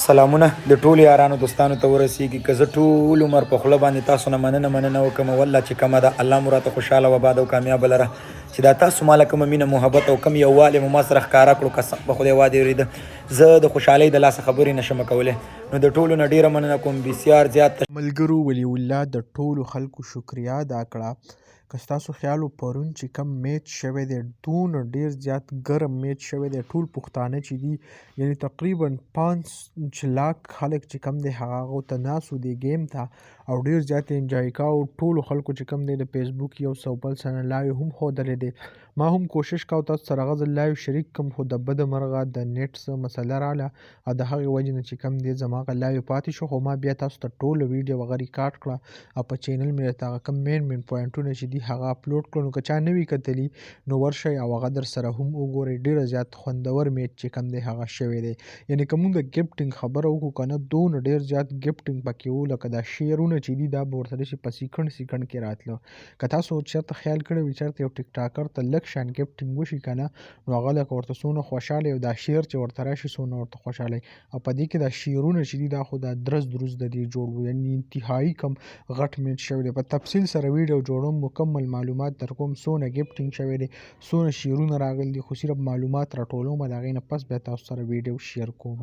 سلامونه د ټولو یارانو دوستانو ته ورسیږي. که زه ټول عمر په خوله باندې تاسو نه مننه مننه وکم، والله چې کمه ده. الله مو راته خوشحاله و آباد او کامیاب لره، چې دا تاسو ماله کومه مینه، محبت او کوم یووالی مو ما سره ښکاره کړو، قسم په خدای وادي ورېده، زه د خوشحالۍ د لاسه خبرې نشم کولی. نو د ټولو نه ډېره مننه کوم، بسیار زیات. ملګرو، ولی الله د ټولو خلکو شکریا ادا کړه. که ستاسو خیال و، پرون چې کوم میچ شوی دی، دونه ډیر زیات ګرم میچ شوی دی. ټول پښتانه چې دي، یعنی تقریبا 5 لاک خلک چې کوم دی هغه هغو ته ناست وو دې ګیم ته او ډیر زیات انجوای کاوه. ټولو خلکو چې کوم دی د فیسبوک یو څه او بل څه نه لایو هم ښودلی دی. ما هم کوشش کاوه تاسو سره هغه ځل لایو شریک کړم، خو د بده مرغه د نیټ څه مسله راله او د هغې وجې نه چې کوم دی زما هغه لایو پاتې شو. خو ما بیا تاسو ته ټوله ویډیو هغه ریکارډ کړه او په چینل مې درته هغه کوم مین مین پوینټونه چې دي هغه اپلوډ کړو. نو که چا نه وي کتلي نو ورشئ او هغه در سره هم وګورئ. ډېره زیات خوندور میچ چې کوم دی هغه شوی دی. یعنی که موږ د ګفټینګ خبره وکړو که نه، دونه ډېر زیات ګفټینګ پکې وو، لکه دا شعرونه چې دي دا به ورته داسې په سیکنډ سیکنډ کې راتله. که تاسو چېرته خیال کړی وي، چېرته یو ټیک ټاکر ته لږ شان ګفټینګ وشي که نه، نو هغه لکه ورته څونه خوشحاله او دا شعر چې ورته راشي څونه ورته خوشحاله. او په دې کې دا شعرونه چې دي دا خو دا درز دروز د دې جوړ وو. یعنی انتهایی کم غټ میچ شوی دی. په تفصیل سره ویډیو جوړوم، مکمل معلومات در کوم، څونه ګفټینګ شوی دی، څونه شعرونه راغلي دي. خو صرف معلومات راټولوم، د هغې نه پس بیا تاسو سره ویډیو شیر کوم.